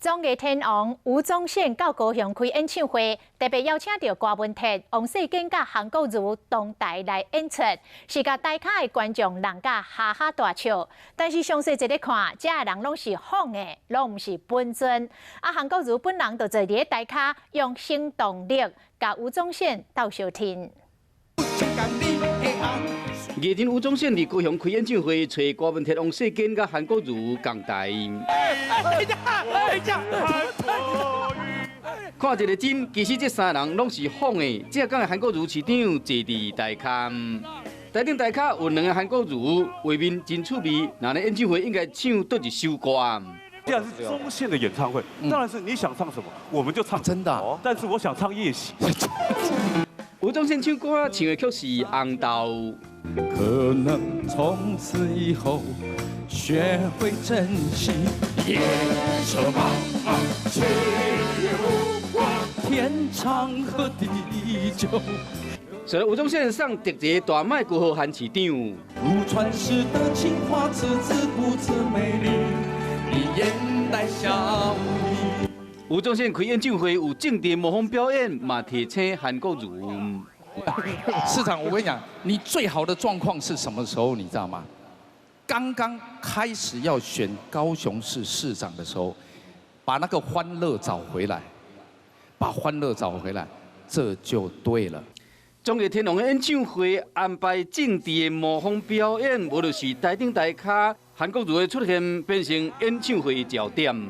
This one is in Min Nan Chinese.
綜藝天王吳宗憲到高雄開演唱會，特別邀請著柯文哲、王世堅佮韓國瑜同台來演出，是共台跤的觀眾弄甲哈哈大笑。但是詳細一咧看，遮的人攏是仿的，攏毋是本尊。啊，韓國瑜本人就坐佇咧台跤，用行動力共吳宗憲鬥相挺。藝人吳宗憲佇高雄開演唱會，揣柯文哲、王世堅佮韓國瑜仝台。等一下，看一个真，其實這三人攏是仿的。這工的韓國瑜市長坐佇台跤，台頂台跤有兩个韓國瑜，畫面真趣味。那咧演唱會應該唱佗一首歌？既然是宗憲的演唱會，當然是你想唱什麼，我們就唱。真的，但是我想唱夜襲。吳宗憲唱歌唱的卻是紅豆。可能從此以後學會珍惜。夜色茫茫，情無關，天長和地久。所以吳宗憲送特一個大麥克予韓市長。如傳世的情話，字字如此美麗，你眼帶笑意。吳宗憲開演唱會有政治模仿表演，嘛提請韓國瑜。市長，我跟你講，你最好的狀況是什麼時候？你知道嗎？剛剛開始要選高雄市市長的時候，把那個歡樂找回來，把歡樂找回來，這就對了。綜藝天王的演唱會安排政治的模仿表演，無就是台頂台跤韓國瑜的出現，變成演唱會的焦點。